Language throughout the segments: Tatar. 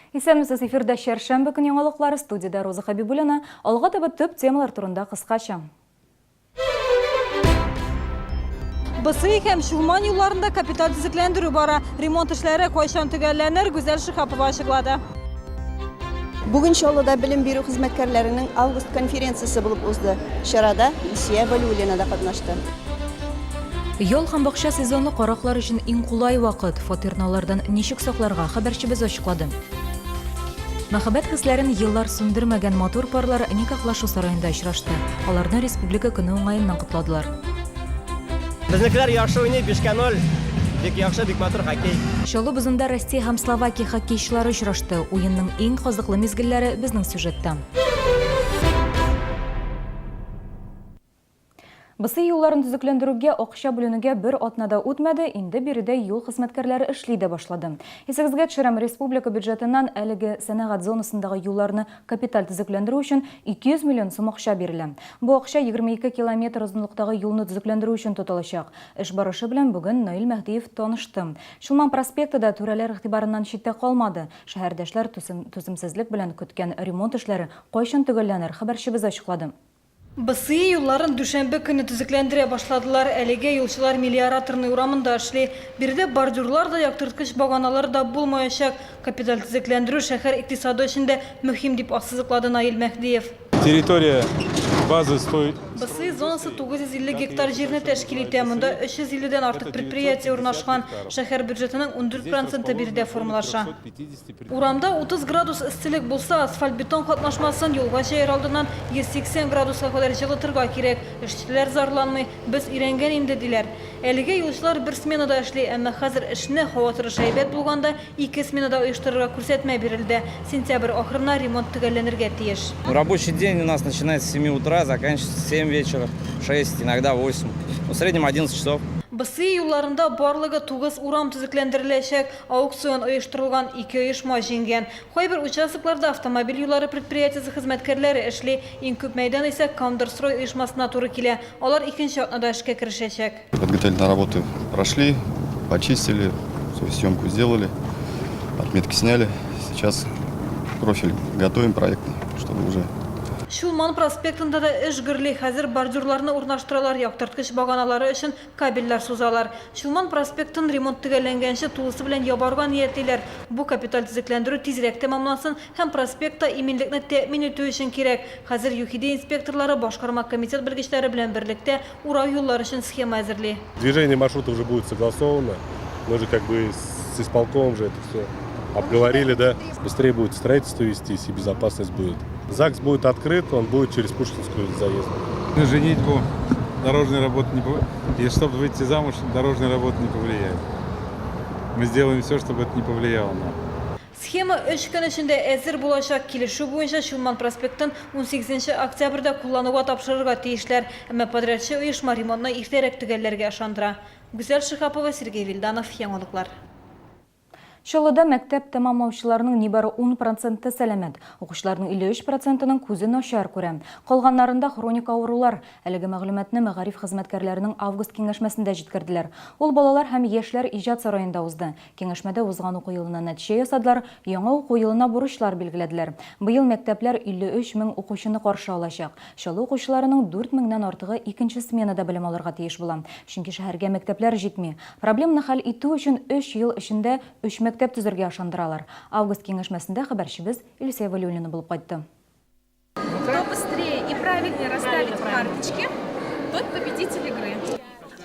Исәнмесез, эфирда чәршәмбе көн яңалыклары, студиядә Роза Хәбибуллина. Алга таба төп темалар турында кыскача. БСИ һәм Чулман юлларында капиталь төзекләндерү бара. Ремонт эшләре кайчан төгәлләнер, Гүзәл Шиһапова ачыклады. Бүген Чаллыда белем бирү хезмәткәрләренең август конференциясе булып узды. Чарада Илсөя Вәлиуллина да катнашты. Ял һәм бакча сезоны караклар өчен иң кулай вакыт. Фатирны алардан ничек сакларга, хәбәрчебез ачыклады. Мәхәббәт хисләрен еллар сүндермәгән матур парлар никахлашу сараенда очрашты. Аларны Республика көне уңаеннан котладылар. Безнекеләр яхшы уйный, бишкә ноль. Бик яхшы, бик матур хоккей. Чаллы бозында Россия һәм Словакия хоккейчылары очрашты. Уенның иң кызыклы мизгелләре безнең сюжетта. БСИ юлларын төзекләндерүгә акча бүленүгә бер атна да үтмәде, инде биредә юл хезмәткәрләре эшли дә башлады. Исегезгә төшерәм, республика бюджетыннан әлеге сәнәгать зонасындагы юлларны капиталь төзекләндерү өчен 200 миллион сум акча бирелә. Бу акча 22 километр озынлыктагы юлны төзекләндерү өчен тотылачак. Эш барышы белән бүген Наил Мәһдиев танышты. Чулман проспекты да түрәләр игътибарыннан читтә калмады. Шәһәрдәшләр түземсезлек белән көткән ремонт эшләре кайчан төгәлләнер, хәбәрчебез ачыклады. БСИ юлларын дүшәмбе көнне төзекләндерә башладылар. Әлегә юлчылар Мелиораторный урамында эшли. Биредә бордюрлар да, яктырткыч баганалар да булмаячак. Капиталь төзекләндерү шәһәр икътисады өчен дә мөһим, дип ассызыклады Наил Мәһдиев. Территория базы стоит. БСИ зонасы 950 гектар җирне тәшкил итә, монда 350 дән артык предприятие урнашкан. Шәһәр бюджетының 14 проценты биредә формалаша. Урамда 30 градус эсселек булса, асфальт-бетон катнашмасын юлга җәяр алдыннан 180 градуска кадәр җылытырга кирәк. Эшчеләр зарланмый, без өйрәнгән инде, диләр. Әлегә юлчылар бер сменада эшли, әмма хәзер эшне, һава торышы әйбәт булганда, ике сменада оештырырга күрсәтмә бирелде. Сентябрь ахырына ремонт төгәлләнергә тиеш. Рабочий день у нас начинается с семи утра, заканчивается в семь вечера, в шесть, иногда в восемь. Ну, в среднем одиннадцать часов. БСИ юлларында барлыгы тугыз урам төзекләндереләчәк. Аукцион оештырылган, ике оешма җиңгән. Кайбер участокларда автомобиль юллары предприятиесе хезмәткәрләре эшли. Иң күп мәйдан исә Кондорстрой оешмасына туры килә. Алар икенче атнада эшкә керешәчәк. Подготовительные работы прошли, почистили, всю съемку сделали, отметки сняли. Сейчас профиль готовим проектный, чтобы уже Чулман проспектында да эш гөрли. Хәзер бордюрларны урнаштыралар, яктырткыч баганалары өчен Кабельләр сузалар. Чулман проспектын ремонт төгәлләнгәнче тулысы белән ябарга ниятлиләр. Бу капиталь төзекләндерү тизрәк тәмамлансын һәм проспектта иминлекне тәэмин итү өчен кирәк. Хәзер ЮХИДИ инспекторлары башкарма комитет белгечләре белән берлектә урау юллар өчен схема әзерли. Движение маршрута уже будет согласовано. Мы же как бы с исполкомом же это все обговорили, да. Быстрее будет строительство вестись и безопасность будет. ЗАГС будет открыт, он будет через Пушкинскую заезд. На женитьбу дорожные работы не повлияют. И чтобы выйти замуж, дорожные работы не повлияют. Мы сделаем все, чтобы это не повлияло на. Схема өч көн эчендә әзер булачак. Килешү буенча Чулман проспектын унсигезенче октябрьдә куллануга тапшырырга тиешләр. Әмма подрядчы оешма ремонтны иртәрәк төгәлләргә ышандыра. Гүзәл Шиһапова, Сергей Вилданов, Яңалыклар. Чаллыда мәктәп тәмамлаучыларның нибары ун проценты сәламәт. Укучыларның 53 процентының күзе начар күрә. Калганнарында хроник авырулар. Әлеге мәгълүматны мәгариф хезмәткәрләренең август киңәшмәсендә җиткерделәр. Ул Балалар һәм яшьләр иҗат сараенда узды. Киңәшмәдә узган уку елына нәтиҗә ясадылар, яңа уку елына бурычлар билгеләделәр. Быел мәктәпләр 53 мең укучыны каршы алачак. Чаллы укучыларының 4 меңнән артыгы икенче сменада белем алырга тиеш була. Чөнки шәһәргә мәктәпләр җитми. Проблеманы хәл итү өчен өч ел эчендә өч мәктәп төзергә ышандыралар. Август киңәшмәсендә хәбәрчебез Илсөя Вәлиуллина булып кайтты. Кто быстрее и правильнее расставит карточки, тот победитель игры.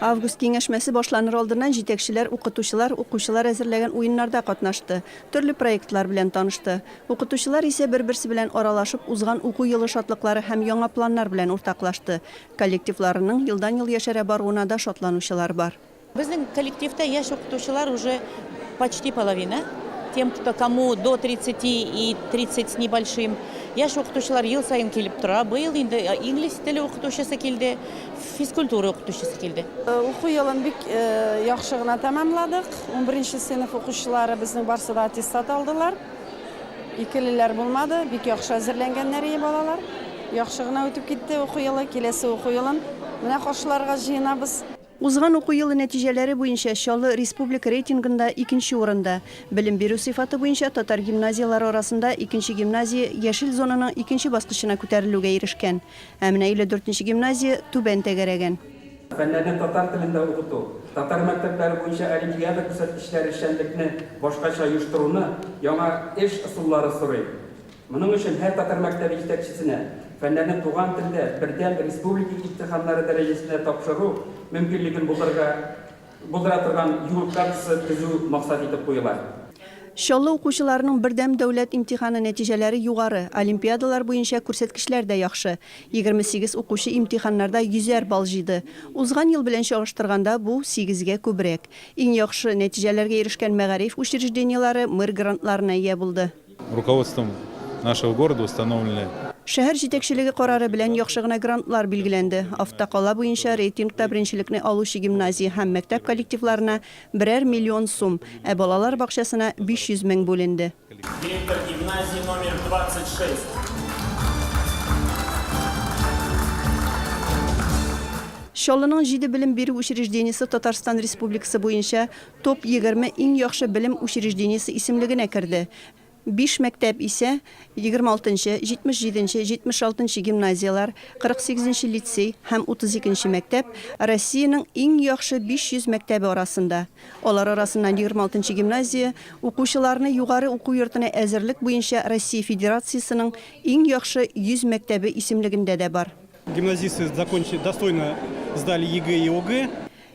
Август киңәшмәсе башланыр алдыннан җитәкчеләр, укытучылар, укучылар әзерләгән уеннарда катнашты, төрле проектлар белән танышты. Укытучылар исә бер-берсе белән аралашып, узган уку елы шатлыклары һәм яңа планнар белән уртаклашты. Коллективларының елдан-ел яшәрә баруына да шатланучылар бар. Безнең коллективта яшь укытучылар уже почти половина, тем, кто кому до 30 и 30 с небольшим. Яшь укытучылар ел саен килеп тора. Быел инде инглиз теле укытучысы килде, физкультура укытучысы килде. Уку елын бик яхшы гына тәмамладык. Унберенче сыйныф укучылары безнең барсы да аттестат алдылар. Икелеләр булмады, бик яхшы әзерләнгәннәр ие балалар. Яхшы гына үтеп китте уку елы. Киләсе уку елын менә каршыларга җыенабыз. Узган уку елы нәтиҗәләре буенча Чаллы республика рейтингында икенче урында. Белем бирү сыйфаты буенча татар гимназияләре арасында икенче гимназия яшел зонаның икенче баскычына күтәрелүгә ирешкән. Ә менә 54 нче гимназия түбән тәгәрәгән. Фәннәрне татар телендә укыту, татар мәктәпләре буенча олимпиада күрсәткечләре эшчәнлекне башкача оештыруны, яңа эш ысуллары сорый. Моның өчен һәр татар мәктәбе җитәкчесенә фәннәрне туган телдә бердәм республика имтиханнары дәрәҗәсендә тапшыру мөмкинлеген булдырырга булдыра торган юл картасы төзү максат итеп куела. Чаллы укучыларының бердәм дәүләт имтиханы нәтиҗәләре югары, олимпиадалар буенча күрсәткечләр дә яхшы. 28 укучы имтиханнарда йөзәр балл җыйды. Узган ел белән чагыштырганда, бу, сигезгә күбрәк. Иң яхшы нәтиҗәләргә ирешкән мәгариф учреждениеләре мэр грантларына ия булды. Руководством нашего города установлены. Шәһәр җитәкчелеге карары белән яхшы гына грантлар билгеләнде. Автокала буенча рейтингта беренчелекне алучы гимназия һәм мәктәп коллективларына берәр миллион сум, ә балалар бакчасына 500 мең бүленде. Директор гимназии номер 26. Чаллының җиде белем бирү учреждениесе Татарстан Республикасы буенча Топ 20 иң яхшы белем учреждениесе исемлегенә керде. Биш мәктәп исә, 26 нчы, 77 нче, 76 нчы гимназияләр, 48 нче лицей һәм 32 нче мәктәп Россиянең иң яхшы 500 мәктәбе арасында. Алар арасыннан 26 нчы гимназия укучыларны югары уку йортына әзерлек буенча Россия Федерациясенең иң яхшы 100 мәктәбе исемлегендә дә бар. Гимназисты закончили, достойно сдали ЕГЭ и ОГЭ.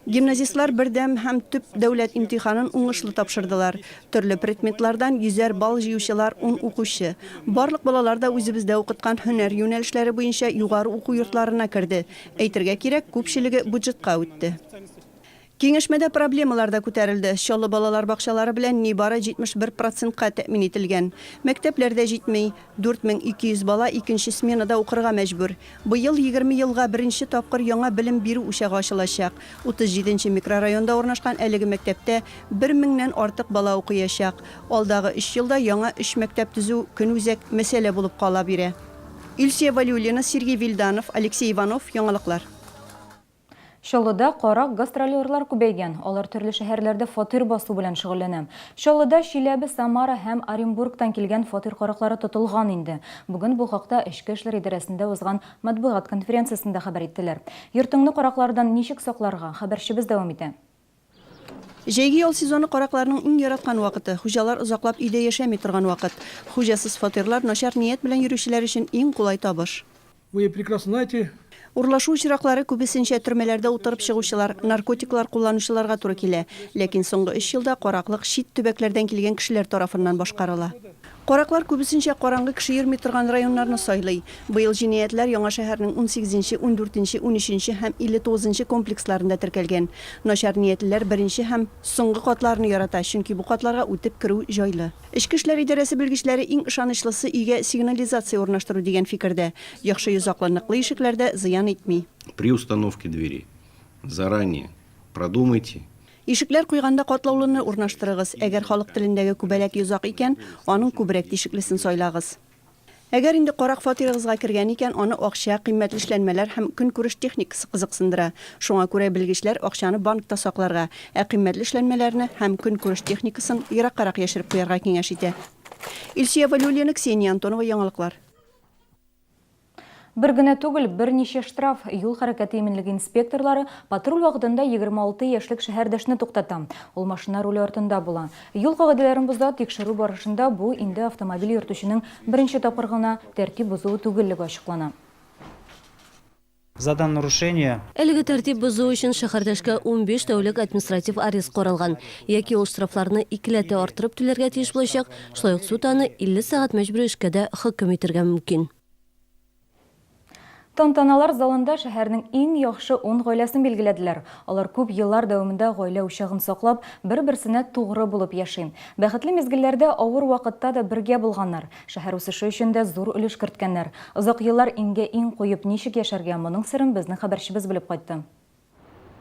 Гимназистлар бердәм һәм төп дәүләт имтиханын уңышлы тапшырдылар. Төрле предметлардан йөзәр балл җыючылар ун укучы. Барлык балалар да үзебездә укыткан һөнәр юнәлешләре буенча югары уку йортларына керде. Әйтергә кирәк, күпчелеге буджетка үтте. Киңәшмәдә проблемалар да күтәрелде. Чаллы балалар бакчалары белән нибары 71 процентка тәэмин ителгән. Мәктәпләр дә җитми. 4200 бала икенче сменада укырга мәҗбүр. Быел 20 елга беренче тапкыр яңа белем бирү учагы ачылачак. 37 нче микрорайонда урнашкан әлеге мәктәптә бер меңнән артык бала укыячак. Алдагы өч елда яңа өч мәктәп төзү көнүзәк мәсьәлә булып кала бирә. Илсөя Вәлиуллина, Сергей Вильданов, Алексей Иванов, Яңалыклар. Чаллыда карак гастролерлар күбәйгән. Алар төрле шәһәрләрдә фатир басу белән шөгыльләнә. Чаллыда Чиләбе, Самара һәм Оренбургтан килгән фатир караклары тотылган инде. Бүген бу хакта Эчке эшләр идарәсендә узган матбугат конференциясендә хәбәр иттеләр. Йортыңны караклардан ничек сакларга? Хәбәрчебез дәвам итә. Җәйге ял сезоны каракларның иң яраткан вакыты. Хуҗалар озаклап өйдә яшәми торган вакыт. Хуҗасыз фатирлар начар ният белән йөрүчеләр өчен иң кулай табыш. Вы прекрасно знаете. Урлашу очраклары күбесенчә төрмәләрдә утырып чыгучылар, наркотиклар кулланучыларга туры килә. Ләкин соңгы өч елда караклык чит төбәкләрдән килгән кешеләр тарафыннан башкарыла. Караклар күбесенчә караңгы кеше йөрми торган районнарны сайлый. Быел җинаятьләр яңа шәһәрнең унсигезенче, ундүртенче, унөченче һәм 59 нчы комплексларында теркәлгән. Начар ниятлеләр беренче һәм соңгы катларны ярата, чөнки бу катларга үтеп керү җайлы. Эчке эшләр идарәсе белгечләре иң ышанычлысы өйгә сигнализация урнаштыру дигән фикердә. Яхшы йозаклы ныклы ишекләр дә зыян итми. При установке двери заранее продумайте. Ишекләр куйганда катлаулыны урнаштырыгыз, әгәр халык телендәге күбәләк йозак икән, аның күбрәк тишеклесен сайлагыз. Әгәр инде карак фатирыгызга кергән икән, аны акча, кыйммәтле эшләнмәләр һәм көнкүреш техникасы кызыксындыра. Шуңа күрә белгечләр акчаны банкта сакларга, ә кыйммәтле эшләнмәләрне һәм көнкүреш техникасын ераккарак яшереп куярга киңәш итә. Илсөя Вәлиуллина, Ксения Антонова, Яңалыклар. Бер генә түгел, берничә штраф. Юл хәрәкәте иминлеге инспекторлары патруль вакытында 26 яшьлек шәһәрдәшне туктата. Ул машина руле артында була. Юл кагыйдәләрен боза, тикшерү барышында бу инде автомобиль йөртүченең беренче тапкыр гына тәртип бозуы түгеллеге ачыклана. За данное нарушение. Әлеге тәртип бозу өчен шәһәрдәшкә 15 тәүлек административ арест каралган. Яки ул штрафларны икеләтә арттырып түләргә тиеш булачак, шулай ук суд аны 50 сәгать мәҗбүри эшкә дә хөкем итәргә мөмкин. Тантаналар залында шәһәрнең иң яхшы ун гаиләсен билгеләделәр. Алар күп еллар дәвамында гаилә учагын саклап, бер-берсенә тугры булып яши. Бәхетле мизгелләрдә, авыр вакытта да бергә булганнар. Шәһәр үсеше өчен дә зур өлеш керткәннәр. Озак еллар иңгә-иң куеп ничек яшәргә, моның серен безнең хәбәрчебез белеп кайтты.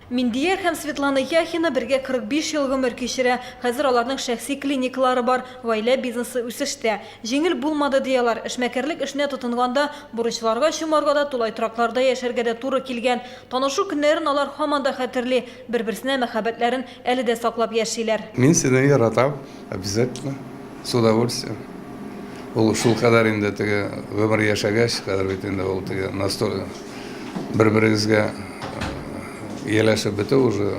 Миндияр һәм Светлана Яхина бергә 45 ел гомер кичерә. Хәзер аларның шәхси клиникалары бар, гаилә бизнесы үсештә. Җиңел булмады, ди алар. Эшмәкәрлек эшенә тотынганда, бурычларга чумарга да, тулай торакларда яшәргә дә туры килгән. Танышу көннәрен алар һаман да хәтерли, бер-берсенә мәхәббәтләрен әле дә саклап яшиләр. Мин сине яратам, обязательно, с удовольствием. Ул шулкадәр инде теге гомер яшәгәч, хәзер бит инде ул теге настолько бер-берегезгә ияләшеп бетү уже,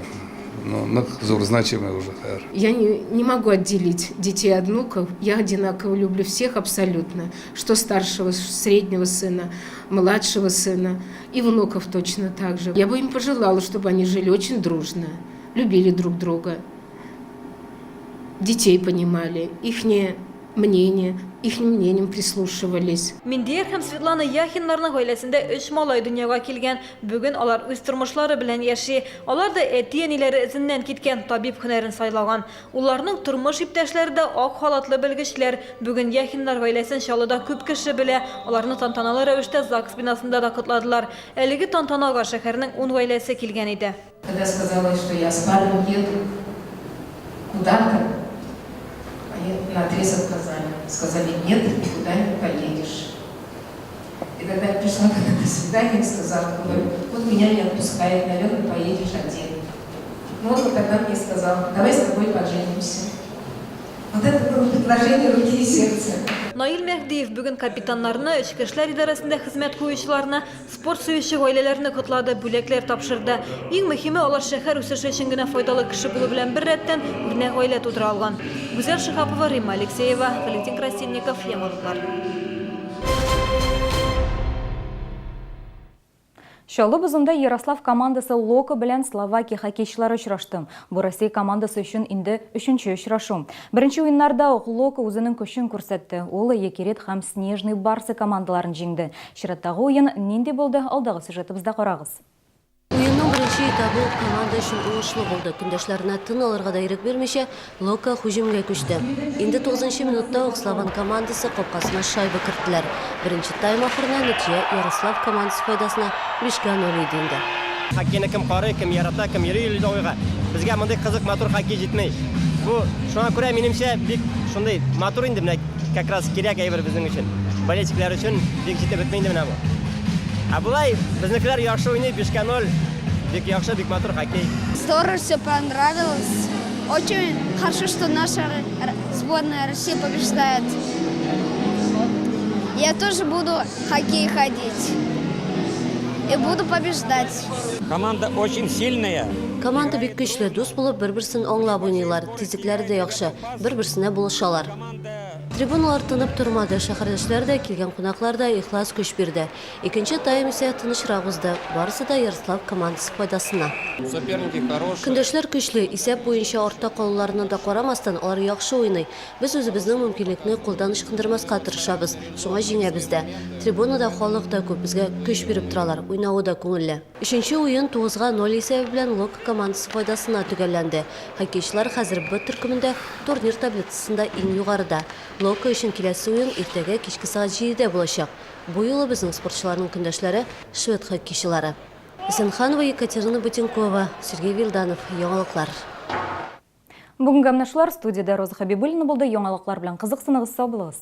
ну, нык зур значимый уже хәзер. Я не, не могу отделить детей от внуков. Я одинаково люблю всех абсолютно. Что старшего, среднего сына, младшего сына и внуков точно так же. Я бы им пожелала, чтобы они жили очень дружно, любили друг друга, детей понимали, ихнее мнение, ихним мнением прислушивались. Миндияр һәм Светлана Яхиннарның гаиләсендә өч малай дөньяга килгән. Бүген алар үз тормышлары белән яши. Алар да әти-әниләре эзеннән киткән, табиб һөнәрен сайлаган. Улларының тормыш иптәшләре дә ак халатлы белгечләр. Бүген Яхиннар гаиләсен Чаллыда күп кеше белә. Аларны тантаналы рәвештә ЗАГС бинасында да котладылар. Әлеге тантанага шәһәрнең ун гаиләсе килгән иде. Когда сказала, что я с парнем еду куда-то, они наотрез отказали. Сказали, нет, никуда не поедешь. И тогда я пришла на свидание и сказала, говорю, вот меня не отпускает, наверное, поедешь один. Ну, он вот тогда мне сказал, давай с тобой поженимся. Вот это было предложение руки и сердца. Наил Мәһдиев бүген капитаннарны, эчке эшләр идарәсендә хезмәт куючыларны, спорт сөюче гаиләләрне котлады, бүләкләр тапшырды. Иң мөһиме, алар шәһәр үсеше өчен генә файдалы кеше булу белән беррәттән, үрнәк гаилә тудыра алган. Гүзәл Шиһапова, Римма Алексеева, Валентин Красильников, Яңалыклар. Чаллы бозында Ярослав командасы Локо белән Словакия хоккейчылары очрашты. Бу Россия командасы өчен инде өченче очрашу. Беренче уеннарда ук Локо үзенең көчен күрсәтте. Ул Йокерит һәм Снежные барсы командаларын җиңде. Чираттагы уен нинди булды, алдагы сюжетыбызда карагыз. Уенның беренче этабы ук команда өчен уңышлы булды. Көндәшләренә тын алырга да ирек бирмичә, Лока һөҗүмгә күчте. Инде тугызынчы минутта ук слован командасы капкасына шайба керттеләр. Беренче тайм ахырына нәтиҗә Ярослав командасы файдасына бишкә ноль иде инде. Хоккейны кем карый, кем ярата, кем йөри ледовыйга. Безгә мондый кызык, матур хоккей җитми. Бу, шуңа күрә, минемчә, бик шундый матур инде менә как раз кирәк әйбер безнең өчен. Болельщиклар өчен бик җитеп бетми инде менә бу. Ә болай безнекеләр яхшы уйный, бишкә ноль. Бик яхшы, бик матур хоккей. Здорово, все понравилось. Очень хорошо, что наша сборная России побеждает. Я тоже буду хоккей ходить. И буду побеждать. Команда очень сильная. Команда бик көчле, дус булып, бер-берсен аңлап уйныйлар. Тизлекләре дә яхшы, бер-берсенә булышалар. Трибуналар тынып тормады, шәһәрдәшләр дә, килгән кунаклар да ихлас көч бирде. Икенче тайм исә тынычрак узды, барысы да Ярослав командасы файдасына. Соперники хорошие. Көндәшләр көчле, исәп буенча артта калуларына да карамастан, алар яхшы уйный. Без үзебезнең мөмкинлекне кулдан ычкындырмаска тырышабыз, шуңа җиңәбез дә. Трибунада халык та күп, безгә көч биреп торалар, уйнавы да күңелле. Өченче уен тугызга ноль исәбе белән Локо командасы файдасына төгәлләнде. Хоккейчылар хәзер Б төркемендә турнир таблицасында иң югарыда. Локо өчен киләсе уен иртәгә кичке сәгать җидедә булачак. Бу юлы безнең спортчыларның көндәшләре, швед хоккейчылары. Исенханова Екатерина Бутенкова, Сергей Вилданов, Яңалыклар. Бүгенгә менә шулар. Студиядә Роза Хәбибуллина булды. Яңалыклар белән кызыксыныгыз, сау булыгыз!